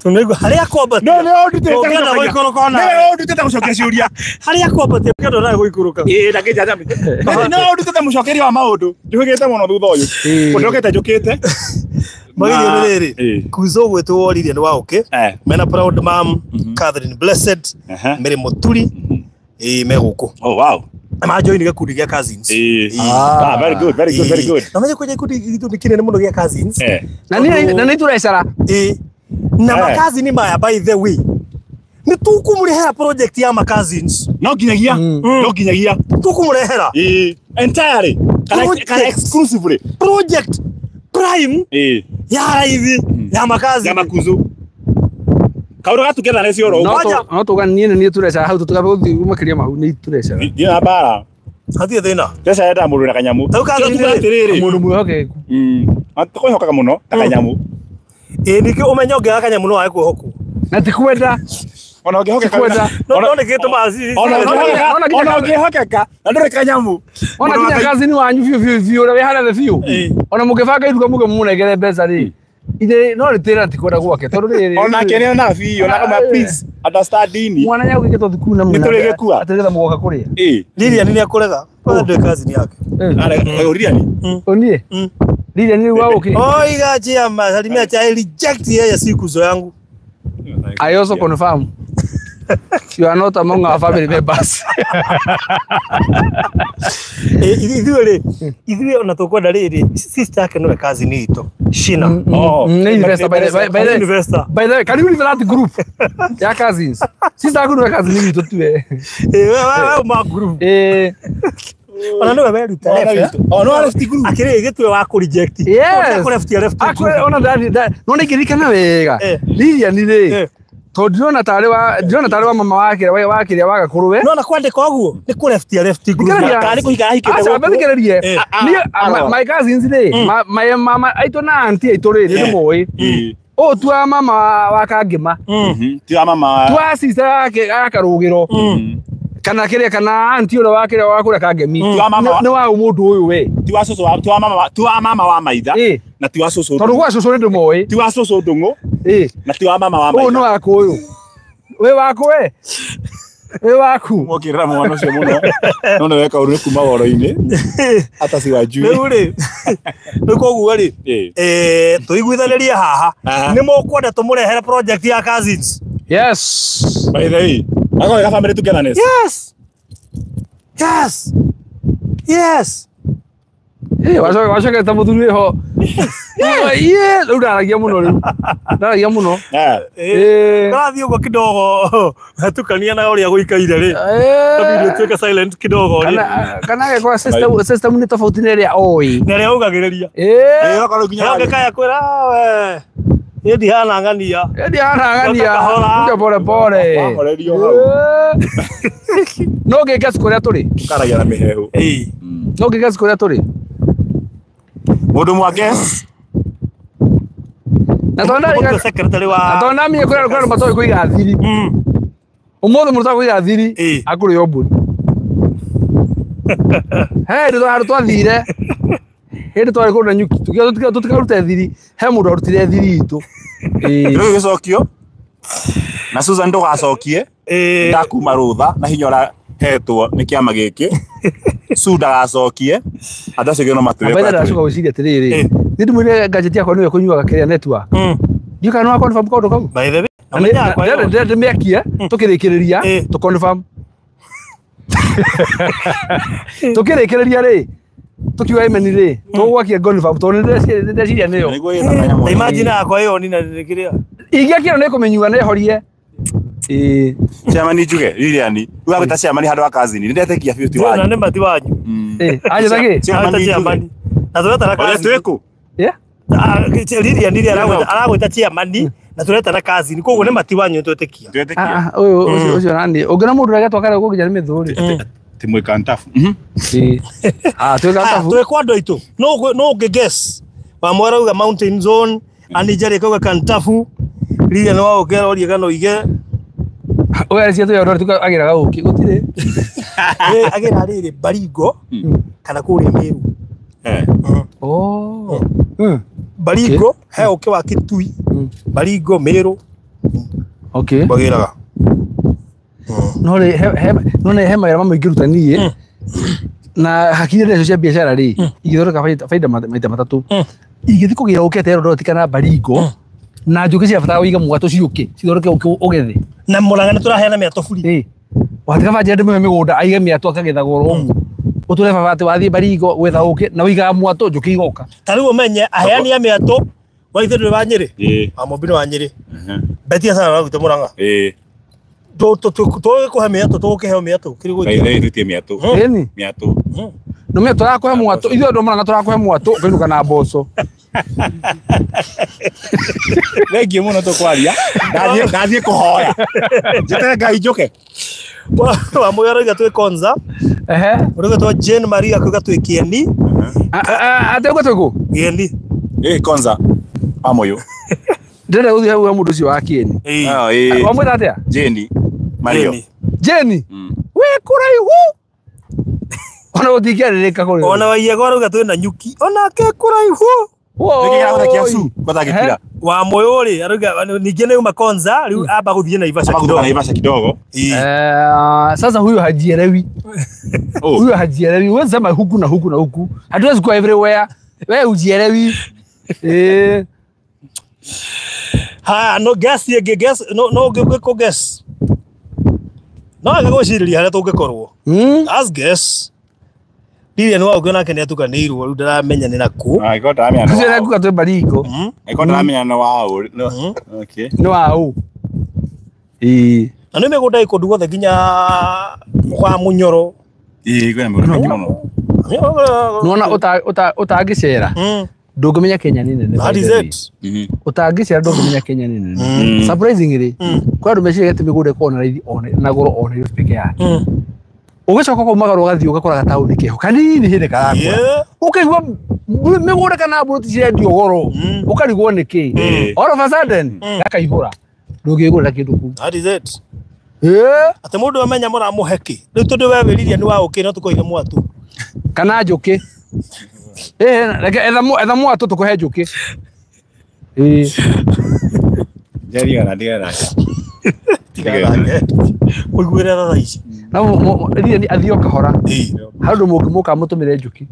[SPEAKER 1] Tũnĩigua harĩa kwambatia.
[SPEAKER 3] No nĩ ũndutĩte
[SPEAKER 1] gũikũrũka ona.
[SPEAKER 3] Nĩ ũndutĩte gũcokia ciũria.
[SPEAKER 1] Harĩa kwambatia ũkĩenda nawe gũikũrũka.
[SPEAKER 3] Ĩĩ ndangĩnjanja. Nĩ ũndutĩte mũcokeria wa maũndũ. Njũhĩgĩte mũno thutha ũyũ. Ũndokete njũkĩte.
[SPEAKER 1] Magithio nĩ rĩrĩ kuzo gwĩtwo woririe nĩ wa ũkĩ mena proud mom Catherine Blessed Mary Muturi me gũkũ.
[SPEAKER 3] Oh wow.
[SPEAKER 1] Ma join gĩkundi gĩa cousins.
[SPEAKER 3] Very good, very good, very good.
[SPEAKER 1] Na menye kwenye gĩkundi gitũ nĩ kĩnene mũno gĩa cousins.
[SPEAKER 2] Na nĩ tũrecara.
[SPEAKER 1] Na makazi ni maya by the way. Nĩ tũkũmũrehera project ya ma cousins.
[SPEAKER 3] No nginyagia. No nginyagia.
[SPEAKER 1] Tũkũmũrehera.
[SPEAKER 3] Entirely. Kana exclusively.
[SPEAKER 1] Project Prime ya raithi ya makazi
[SPEAKER 3] ya makuzu kaũndũ gatugetha nĩ cioro
[SPEAKER 2] no tũganie nĩ tũrecara hau tũgabe gũthiĩ makĩria mau nĩ tũrecara
[SPEAKER 3] ndirĩ na mbara
[SPEAKER 1] hatirĩ thĩna
[SPEAKER 3] mbeca yendaga mũndũ na kanyamũ atĩrĩrĩ
[SPEAKER 2] mũndũ mwĩhokeku
[SPEAKER 3] tũkwĩhokaga mũno ta kanyamũ
[SPEAKER 1] ĩĩ nĩkĩo ũmenye ũngĩaga kanyamũ no wage kwĩhokwo
[SPEAKER 2] na ti kwenda
[SPEAKER 3] ona ũngĩhokeka
[SPEAKER 1] no nĩ gĩtũmaga
[SPEAKER 3] ona ũngĩhokeka na ndũrĩ kanyamũ
[SPEAKER 2] ona nginya kazini wanyu biũ biũ biũ ũrĩa wĩ harĩa thĩ biũ ona mũngĩbanga iruga mũge mũmũnengere mbeca rĩ ithe no rĩtĩra ti kwenda gwake tondũ rĩrĩ
[SPEAKER 3] ona ke nĩ nabii ona kama please understanding
[SPEAKER 2] mwana nyaugĩkĩtwo thukuru na
[SPEAKER 3] nĩ tũrĩgĩkua
[SPEAKER 2] atĩ nĩgetha mũgoka kũrĩa
[SPEAKER 1] Lilian nĩ akũrega kwanza ndũĩ kazini yake
[SPEAKER 3] Lilian
[SPEAKER 2] ũniĩ Lilian nĩ wa ũkĩ
[SPEAKER 1] oiga chiama salimia cha reject yeye si kuzo yangu.
[SPEAKER 2] I also confirm you are not among our family members.
[SPEAKER 1] Ithuĩ ithuĩ ona tũkwenda rĩrĩ sister yake nĩwe cousin itũ Shina.
[SPEAKER 2] Oh, nĩ investor by the
[SPEAKER 1] investor.
[SPEAKER 2] By the way, can you leave that group? Ya cousins. Sister yako nĩwe cousin itũ tuwe.
[SPEAKER 1] Wewe ma group. Ona nĩwe weruta left.
[SPEAKER 3] Oh, no left group.
[SPEAKER 1] Akĩrĩ gĩtue wa kũ reject.
[SPEAKER 2] Yes.
[SPEAKER 1] Kũ left left.
[SPEAKER 2] Akũre ona ndani no nĩngĩririkana wega. Lilian rĩ. Tondũ ndĩrona tarĩ wa mama wake wa kĩrĩa wa gakũrũwe.
[SPEAKER 1] No na kwandĩka ũguo nĩ kũ left ya left group.
[SPEAKER 2] Kana nĩ
[SPEAKER 3] kũhika ahikĩte
[SPEAKER 2] gũkũ. Aca thikĩrĩrie. Niĩ my cousins rĩ, my mama aitũ na auntie aitũ rĩ nĩ ndĩmoĩ. Ũũ tu wa mama wa Kangĩma.
[SPEAKER 3] Ti wa mama.
[SPEAKER 2] Tu wa sister yake ya Karũgĩro. Kana kĩrĩa kana auntie ũrĩa wa kĩrĩa wa kũrĩa Kangemi. Nĩ wa mũndũ ũyũ we.
[SPEAKER 3] Ti wa cũcũ wa ti wa mama ti wa mama wa maitha. Na ti wa cũcũ.
[SPEAKER 2] Tondũ gwa cũcũ nĩ ndĩmoĩ.
[SPEAKER 3] Ti wa cũcũ Ndũng'ũ. Na ti wa mama wa maitha.
[SPEAKER 2] Ũyũ nĩ waku ũyũ. Wĩ waku we. Wĩ waku.
[SPEAKER 3] Mwokĩrĩra mwana ũcio mũno. No nĩ weka ũru nĩ kuma woro-inĩ. Hata si wajui.
[SPEAKER 1] Rĩu rĩ. Rĩu koguo rĩ. Tũiguithanĩrie haha. Nĩ mũkwenda tũmũrehere project ya cousins.
[SPEAKER 2] Yes.
[SPEAKER 3] By the way, I got family togetherness.
[SPEAKER 1] Yes. Yes. Yes.
[SPEAKER 2] Eh, wacoke ta mũthuri ho. Yes, rĩu ndaragia mũno rĩu. Ndaragia mũno.
[SPEAKER 1] Eh. Ũrathiĩ ũguo kidogo hatukania na ũrĩa gũikaire rĩ. Kabidi ũtuĩke silent kidogo rĩ.
[SPEAKER 2] Kana agĩkorwo system nĩ tofauti na ĩrĩa oĩ.
[SPEAKER 1] Na ĩrĩa augagĩrĩria.
[SPEAKER 2] Eh.
[SPEAKER 1] Ũngĩkaya kwĩra we. Niĩ ndihana ng'ania.
[SPEAKER 2] Kuja pole pole. No ngĩke kũrĩa tũrĩ.
[SPEAKER 3] Ũkaragia na mĩhehu.
[SPEAKER 2] No ngĩke kũrĩa tũrĩ.
[SPEAKER 3] Mũndũ mwa guess.
[SPEAKER 2] Na tondũ
[SPEAKER 1] secretary wa.
[SPEAKER 2] Na tondũ namenye kũrĩa andũ matoĩ kũiga thiri. Ũmũthĩ mũndũ ũtoĩ kũiga thiri akũrĩo mbũri. He hĩndĩ handũ twathire. Hĩndĩ twarĩ kũndũ na nyuki tũtikarute thiri he mũndũ arutire thiri itũ.
[SPEAKER 3] Rĩu gĩcokio na Susan ndũgacokie ndakuma rũtha na hinya ũrahetwo nĩ kĩama gĩkĩ Su ndagacokie andũ acio no matwĩre.
[SPEAKER 2] Ambaitha ndacoka gwĩciria atĩrĩrĩ niĩ ndĩmwĩre gadget yakwa nĩyo ĩkũnyuaga kĩrĩa network. Ndiũĩ kana nĩ wa confirm kaũndũ kau.
[SPEAKER 1] By the way,
[SPEAKER 2] ndĩmĩakie tũkĩrĩkĩrĩria tũ confirm. Tũkĩrĩkĩrĩria rĩ tukiuga imeni rĩ tũgwakia confirm tondũ nĩ ndeciria nĩyo.
[SPEAKER 1] Imagine yakwa ĩyo nina kĩrĩa.
[SPEAKER 2] Ingĩakĩrwo nĩ kũmĩnyua na ĩhorie.
[SPEAKER 3] Chairman njuge Lilian rĩu agwĩta chairman handũ wa cousin nĩ ndetĩkia biũ ti wanyu.
[SPEAKER 1] Na nĩ mati wanyu.
[SPEAKER 2] Anjĩta kĩ?
[SPEAKER 1] Chairman. Na tũretana
[SPEAKER 3] cousin. Ũrĩa twĩkũ?
[SPEAKER 1] Lilian aragwĩta chairman na tũretana cousin koguo nĩ mati wanyu twĩtĩkia.
[SPEAKER 3] Twĩtĩkia.
[SPEAKER 2] Ũyũ ũcio nani ũngĩona mũndũ ũrĩa agetwo gũkũ nginya nĩ mĩthũ rĩ.
[SPEAKER 3] Timweka ntafu.
[SPEAKER 2] Tweka ntafu.
[SPEAKER 1] Twekwa andũ aitũ. No ũngĩ guess. Wamwera uga mountain zone, Anijari kauga kantafu. Lilian wa ũkera ũrie kana ũige.
[SPEAKER 2] Oya cia tuya ndori agĩraga ũkĩ gũtirĩ.
[SPEAKER 1] Agĩra rĩrĩ Baringo kana kũrĩa Meru.
[SPEAKER 2] Oh.
[SPEAKER 1] Baringo he ũkĩ wa Kitui. Baringo Meru.
[SPEAKER 2] Okay.
[SPEAKER 1] Bagĩraga.
[SPEAKER 2] No rĩ no nĩ he mawĩra mamwe ingĩruta niĩ na hakiri ndeco cia biacara rĩ ingĩthondeka baida maita matatũ. Ingĩthiĩ kũgĩra ũkĩ atĩ Eldoret kana Baringo na njũkĩ ciabatara kũiga mũgatũ ciũke cithondeke ũkĩ ũgethe.
[SPEAKER 1] Na Murang'a nĩ tũraheana mĩatũ buri.
[SPEAKER 2] Watiga baba ndĩmũhe mĩgũnda aige mĩatũ akagetha goro ũguo. Ũtũre baba atĩ wathiĩ Baringo gwetha ũkĩ na ũigaga mwatũ njũkĩ igoka.
[SPEAKER 1] Ta rĩu ũmenye aheani a mĩatũ waithe ndũrĩ wa Nyĩrĩ. Wa Mũmbi nĩ wa Nyĩrĩ. Betia sana ararutĩte Murang'a. Tũgĩkũhe mĩatũ tũgũkĩheo mĩatũ kĩrĩ
[SPEAKER 3] gwĩtia. By the way mĩatũ.
[SPEAKER 2] Ĩni.
[SPEAKER 3] Mĩatũ.
[SPEAKER 2] No mĩatũ tũrakũhe mwatũ ithuĩ andũ a Murang'a tũrakũhe mwatũ ũkainũka na mboco.
[SPEAKER 3] Thengiũ mũno tũkwaria. Ndathiĩ kũhoya. Njetere Ngai njũke.
[SPEAKER 1] Wamũyũ arauga twĩ Konza. Ũrauga Jane Maria akauga twĩ Kĩeni.
[SPEAKER 2] Atĩ ũguo twĩ kũ?
[SPEAKER 1] Kĩeni.
[SPEAKER 3] Konza. Wamũyũ.
[SPEAKER 2] Ndĩrenda gũthiĩ hau mũndũ ũcio wa Kĩeni. Wamwĩta atĩa?
[SPEAKER 3] Jane Maria.
[SPEAKER 2] Jane. Wĩ kũraihu. Ona gũtingĩarĩrĩka kũrĩ.
[SPEAKER 1] Ona Waiyago arauga twĩ na nyuki. Onake kũraihu. Wamũyũ rĩ arauga ningĩ nĩ uma Konza rĩu amba gũthiĩ Naivasha kidogo.
[SPEAKER 3] Naivasha kidogo.
[SPEAKER 2] Sasa huyo hajielewi. Huyo hajielewi. Wewe sema huku na huku na huku. Hatuwezi kuwa everywhere. Wewe hujielewi.
[SPEAKER 1] Ha, no guess ĩngĩ guess no ngĩkũ guess. No agagwĩcirĩria harĩa tũngĩkorwo. As guess. Lilian wa ũngĩ nake nĩatukanĩirwo rĩu ndaramenya nĩ nakũ.
[SPEAKER 3] Angĩkorwo ndaramenya nĩ
[SPEAKER 2] Ũcio nĩakuga twĩ Baringo.
[SPEAKER 3] Angĩkorwo ndaramenya nĩ wa ũ. Okay.
[SPEAKER 2] Nĩ wa ũ.
[SPEAKER 1] Na nĩ mĩgũnda ĩ kũndũ guothe nginya kwa Mũnyoro.
[SPEAKER 3] Kwĩna mĩgũnda mĩingĩ mũno.
[SPEAKER 2] Nĩwona ũtangĩcera. Ndũngĩmenya Kenya nĩ nene.
[SPEAKER 1] That is it.
[SPEAKER 2] Ũtangĩcera ndũngĩmenya Kenya nĩ nene. Surprisingly, kwĩ andũ meciragia atĩ mĩgũnda ĩkoragwo na raithi na goro o Nairobi peke yake. Ũgĩcoka kũu ũgathiĩ ũgakora gataũni keho kanini hĩndĩ karakũra. Ũkaigua mĩgũnda kana mburoti cirendio goro. Ũkarigwo nĩkĩ. All of a sudden gakaihũra. Ndũngĩgũrĩra kĩndũ kũu.
[SPEAKER 1] That is it. Atĩ mũndũ amenya mũramũhe kĩ. Rĩu tondũ we wĩririe nĩ wa ũkĩ no tũkũire mwatũ.
[SPEAKER 2] Kana njũkĩ. Reke etha mwatũ tũkũhe njũkĩ.
[SPEAKER 3] Ndigana nake.
[SPEAKER 1] Tigana nake. Ũiguĩre tha ici.
[SPEAKER 2] Na rĩrĩa ni athio kahora. Handũ mũngĩmũka mũtũmĩre njũkĩ.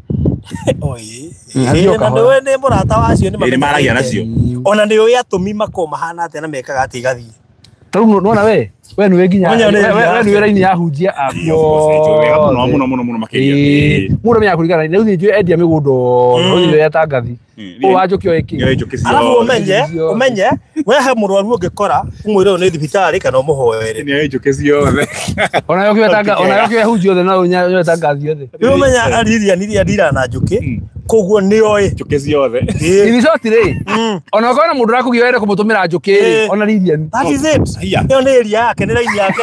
[SPEAKER 1] Na nĩwe nĩ mũrata wacio
[SPEAKER 3] nĩ maragia nacio.
[SPEAKER 1] Ona nĩ ũĩ atũmi makoragwo mahana atĩa na mekaga atĩa igathiĩ.
[SPEAKER 2] Tarĩu nĩwona we nĩwe nginya we nĩwe raini ya hunjia
[SPEAKER 3] akuo. Mũno mũno mũno makĩria.
[SPEAKER 2] Mũndũ amenyaga kũringana rĩu niĩ njũĩ endia mĩgũnda rĩu njũĩ atangathi. Ũũ wa njũkĩ oĩ kĩ.
[SPEAKER 1] Arabu ũmenye we he mũrwaru ũngĩkora ũmwĩre ũyũ nĩ thibitarĩ kana ũmũhoere.
[SPEAKER 3] Nĩ njũkĩ ciothe.
[SPEAKER 2] Ona yo hunjia othe no ũnyue tangathi othe.
[SPEAKER 1] Rĩu ũmenya ariria niria ndira na njũkĩ koguo nĩ oĩ
[SPEAKER 3] njũkĩ ciothe.
[SPEAKER 2] In short rĩ ona ũkorwo na mũndũ ũrakũgia wende kũmũtũmĩra njũkĩ rĩ ona riria.
[SPEAKER 1] That is it. Ĩyo nĩ area yake nĩ raini yake.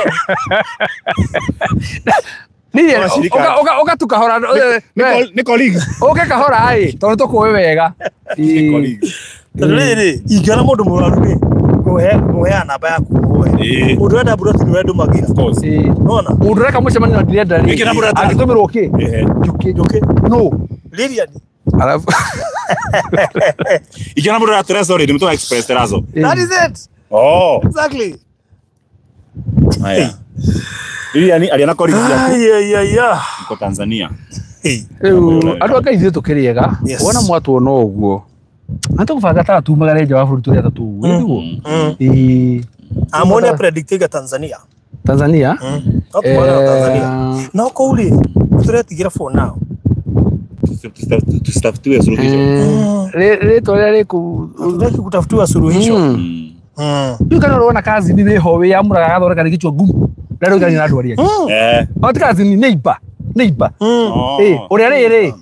[SPEAKER 2] Niĩ ũka tu kahora
[SPEAKER 3] nĩ colleagues.
[SPEAKER 2] Ũke kahora ĩ tondũ tũkũĩ wega.
[SPEAKER 3] Nĩ colleagues.
[SPEAKER 1] Tondũ rĩrĩ ingĩona mũndũ mũrwaru rĩ ngũheana namba yaku ũhoe. Mũndũ ũrenda mburoti nĩwe ndũmagĩra. Nona
[SPEAKER 2] mũndũ ũreka mũcemanio na ndĩrenda rĩ angĩtũmĩrwo kĩ njũkĩ no
[SPEAKER 1] Lilian.
[SPEAKER 2] Alafu
[SPEAKER 3] ingĩona mũndũ ũrenda terazo rĩ ndĩmũtũma express terazo.
[SPEAKER 1] That is it.
[SPEAKER 3] Oh.
[SPEAKER 1] Exactly.
[SPEAKER 3] Haya. Lilian aria na colleagues yaku.
[SPEAKER 1] Ai.
[SPEAKER 3] Uko Tanzania.
[SPEAKER 2] Rĩu andũ a Ngai ithuĩ tũkĩrĩega wona mwatuona ũguo na tũkũbanga ta tumagare nja wa bũrũri tũrĩ atatũ ũguo nĩguo.
[SPEAKER 1] Amone predictiga Tanzania.
[SPEAKER 2] Tanzania?
[SPEAKER 1] No tumagare Tanzania. No kũu rĩ tũretigĩra for now.
[SPEAKER 3] Tutafutiwe suluhisho.
[SPEAKER 2] Rĩtwa rĩrĩa rĩkũ
[SPEAKER 1] kutafutiwa suluhisho.
[SPEAKER 2] Rĩu kana ũrona kazi nĩ wĩho wĩyamũraga agathondeka nĩ gĩchwa ngumu. Rĩu rĩu na andũ arĩa angĩ. O ti kazi ni neighbor. Ũrĩa rĩrĩ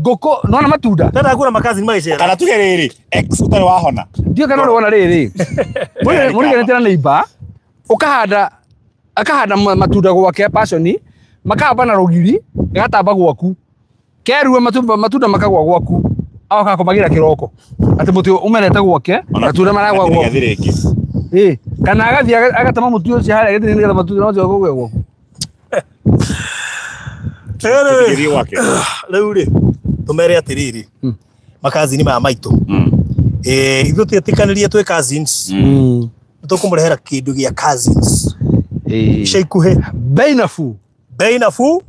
[SPEAKER 2] ngũkũ nona matunda.
[SPEAKER 1] Ndenda kura makazi magĩcera.
[SPEAKER 3] Kana tuge rĩrĩ ex ũtarĩ wahona.
[SPEAKER 2] Ndiũ kana ũrona rĩrĩ. Mũriganĩte na neighbor ũkahanda akahanda matunda gwake passion makahamba na rũgiri gagatamba gwaku. Keruwe matunda makagwa gwaku. Agoka kũmagĩra kĩroko. Atĩ mũtĩ ũmerete gwake matunda maragwa gwaku. Kana agathiĩ agatema mũtĩ ũcio harĩa gĩtĩ nĩgetha matunda macio magũe gwaku.
[SPEAKER 1] Rĩu rĩ tũmere atĩrĩrĩ makazini maya maitũ ithuĩ twetĩkanĩrie twĩ cousins nĩtũkũmũrehera kĩndũ gĩa cousins ica ikuhĩ
[SPEAKER 2] bei nafuu
[SPEAKER 1] bei nafuu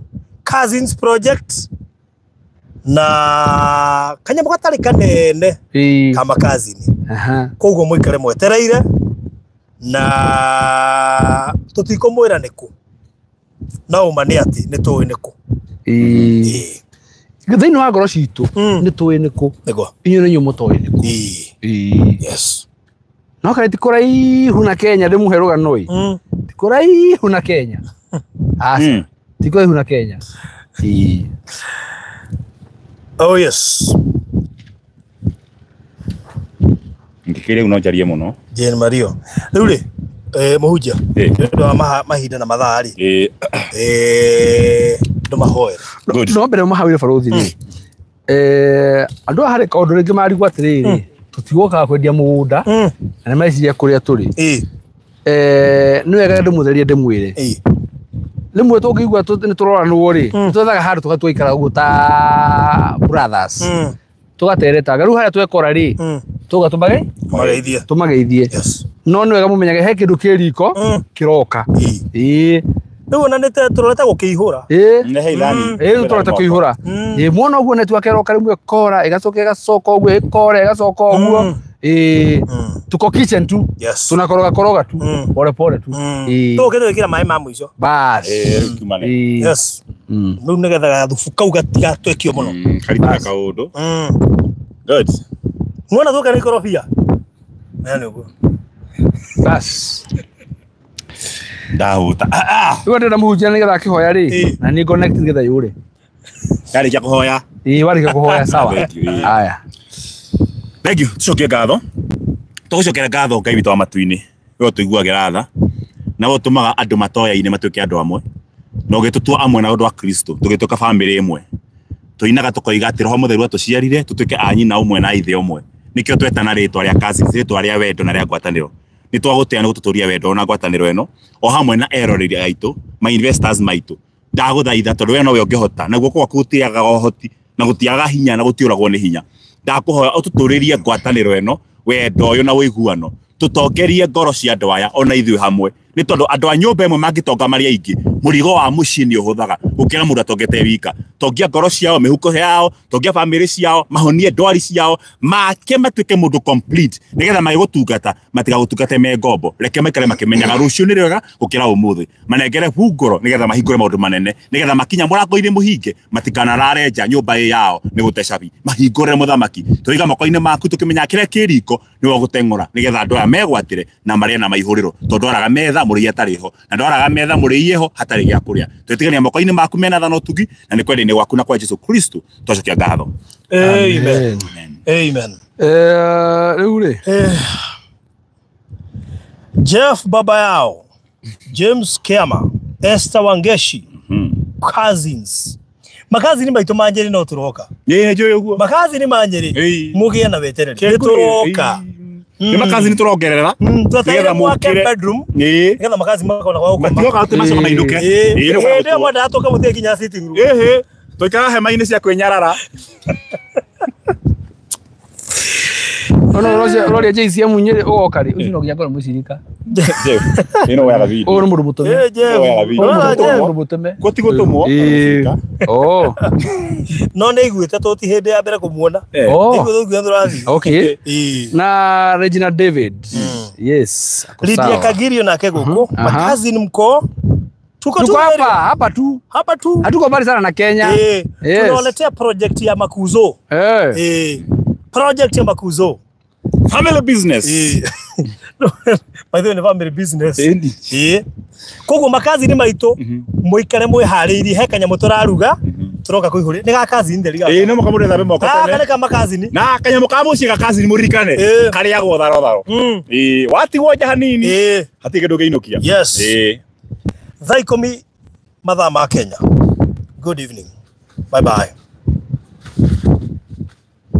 [SPEAKER 1] cousins project na kanyamũ gatarĩ kanene ka makazini koguo mũikare mwetereire na tũtikũmwĩra nĩkũ no ũma nĩ atĩ nĩ tũĩ nĩkũ.
[SPEAKER 2] Thĩinĩ wa ngoro citũ nĩ tũĩ nĩkũ inyuĩ nĩ inyuĩ mũtoĩ nĩkũ.
[SPEAKER 1] Yes.
[SPEAKER 2] No kana ti kũraihu na Kenya ndĩmũhe rũgano ĩ ti kũraihu na Kenya. Aca ti kũraihu na Kenya.
[SPEAKER 1] Oh yes.
[SPEAKER 3] Ngĩkĩrĩ no njarie mũno.
[SPEAKER 1] Jane Mario. Rĩu rĩ mũhunjia nĩ ũndũ wa mahinda na mathaa rĩ ndũmahoere.
[SPEAKER 2] No mbere mũhawire barũthi rĩ andũ aya harĩ kaũndũ rĩngĩ marigwo atĩrĩrĩ tũtigokaga kwendia mũgũnda na nĩmareciria kũrĩa tũrĩ. Nĩ wega ndĩmũtherie ndĩmwĩre rĩmwe tũngĩigua nĩ tũroranwo rĩ twethaga handũ tũgaikara ũguo ta brothers tũgateretanga rĩu harĩa twekora rĩ tũga tũmageithie no nĩ wega mũmenyage he kĩndũ kĩ riko kĩroka.
[SPEAKER 1] Rĩu ona nĩ tũrorete gũkĩihũra.
[SPEAKER 2] Rĩu tũrorete kũihũra. Muona ũguo network ĩroka rĩmwe ĩkora ĩgacoka ĩgacoka ũguo ĩkora ĩgacoka ũguo. Tuko kitchen tu tunakoroga koroga tu pole pole tu.
[SPEAKER 1] Tũke twĩkĩra maĩ ma mũico.
[SPEAKER 2] Bas.
[SPEAKER 1] Yes. Rĩu nĩgetha gathubu kau gatigatwekio mũno.
[SPEAKER 3] Karita kaũndũ. Good.
[SPEAKER 1] Muona tũke nĩ ikorobia. Nĩ ũguo.
[SPEAKER 2] Bas.
[SPEAKER 3] Ndahuta.
[SPEAKER 2] Rĩu ndĩrenda mũhunjia nĩgetha akĩhoya rĩ na nĩ connect nĩgetha yũre.
[SPEAKER 3] Ndarĩkia kũhoya.
[SPEAKER 2] Warĩkia kũhoya sawa. Haya.
[SPEAKER 3] Thank you. Tucokie ngatho. Tũgũcokera ngatho Ngai witũ wa matu-inĩ. We ũtũiguagĩra tha. Na we ũtũmaga andũ matoya-inĩ matuĩke andũ amwe. Na ũgĩtũtua amwe na ũndũ wa Kristo, tũgĩtuĩka bamĩrĩ ĩmwe. Tũinaga tũkoiga atĩ Roho Mũtheru atũciarire tũtuĩke a nyina ũmwe na ithe ũmwe. Nĩkĩo twetana rĩtwa rĩa cousins, rĩtwa rĩa wendo na rĩa ngwatanĩro. Nĩ twagũtĩa nĩ gũtũtũria wendo na ngwatanĩro ĩno o hamwe na eroreri aitũ, ma investors maitũ. Ndagũthaitha tondũ we nowe ũngĩhota na guoko gwaku gũtiagaga ũhoti na gũtiagaga hinya na gũtiũragwo nĩ hinya. Ndakũhoya ũtũtũrĩrie ngwatanĩro ĩno, wendo ũyũ na ũiguano. Tũtongerie ngoro cia andũ aya ona ithuĩ hamwe. Nĩ tondũ andũ a nyũmba ĩmwe mangĩtonga marĩ aingĩ, mũrigo wa mũciĩ nĩ ũhũthaga gũkĩra mũndũ atongete wika. Tongia ngoro ciao, mĩhuko yao, tongia bamĩrĩ ciao, mahonie ndwari ciao, make matuĩke mũndũ complete nĩgetha magĩgũtungata matigagũtungate me ngombo. Reke maikare makĩmenyaga rũciũ nĩ rwega gũkĩra ũmũthĩ. Manengere hungũro nĩgetha mahingũre maũndũ manene, nĩgetha makinya mũrango-inĩ mũhinge matikanarare nja nyũmba ĩ yao nĩ gũte cabi. Mahingũre mũthamaki. Tũiga moko-inĩ maku tũkĩmenyaga kĩrĩa kĩ riko nĩwe ũgũteng'ũra nĩgetha andũ aya megwatĩre na marĩe na maihũrĩro tondũ araga metha mũrĩi atarĩ ho na ndwaraga metha mũrĩi eho hatarĩ gĩa kũrĩa. Twĩtigania moko-inĩ maku mena tha na ũtugi na nĩ kwenda-inĩ gwaku na kwa Jesu Kristo twacokia ngatho.
[SPEAKER 1] Amen. Amen.
[SPEAKER 2] Rĩu rĩ
[SPEAKER 1] Jeff Baba Yao, James Kiama, Esther Wangeshi, cousins. Makazi ni maitũ ma Nyeri no tũroka.
[SPEAKER 3] Ĩĩ njũĩ ũguo.
[SPEAKER 1] Makazi ni ma Nyeri mũgĩe na wetereri. Nĩ tũroka.
[SPEAKER 3] Nĩ makazi nĩ tũrongerera.
[SPEAKER 1] Twetereire mwake bedroom. Nĩgetha makazi makona gwa gũkoma.
[SPEAKER 3] Matigoka atĩ macoka mainũke.
[SPEAKER 1] Hĩndĩ ĩyo mwendaga tũke mũtige nginya sitting room.
[SPEAKER 3] Ĩhĩ. Tũikaraga hema-inĩ cia kwĩnyarara.
[SPEAKER 2] Ono ũroria JCM Nyeri ũgoka rĩ, ũcio no nginya ngorwo mũcirika.
[SPEAKER 3] Jeff, ĩno woyaga video.
[SPEAKER 2] Ũyũ nĩ mũndũ mũtũme. Mũndũ mũtũme.
[SPEAKER 3] Gũti gũtũmwo.
[SPEAKER 2] Oh.
[SPEAKER 1] No nĩ aiguĩte tũti hĩndĩ ya mbere kũmuona. Nĩguo tũiguĩte tũrathiĩ.
[SPEAKER 2] Okay. Na Regina David. Yes.
[SPEAKER 1] Lydia Kagirio nake gũkũ. Makazi ni mko.
[SPEAKER 2] Tuko hapa, hapa tu.
[SPEAKER 1] Hapa tu.
[SPEAKER 2] Hatuko mbali sana na Kenya.
[SPEAKER 1] Yes. Tunawaletea project ya Makuzo. Project ya Makuzo.
[SPEAKER 3] Family business.
[SPEAKER 1] By the way, ni family business. Koguo makazi ni maitũ mũikare mwĩharĩirie he kanyamũ tũraruga tũroka kũihũrĩria nĩ ga kazi nderi gaka.
[SPEAKER 3] Ĩĩ no mũka mũndũ ethambe moko
[SPEAKER 1] tene. Gaka nĩ ka makazi ni.
[SPEAKER 3] Na kanyamũ ka mũciĩ ga kazi ni mũririkane karĩagwo tharo tharo. Ĩĩ watigwo nja hanini hatirĩ kĩndũ ũngĩinũkia.
[SPEAKER 1] Yes. Thaa 10 mathaa ma Kenya. Good evening. Bye bye.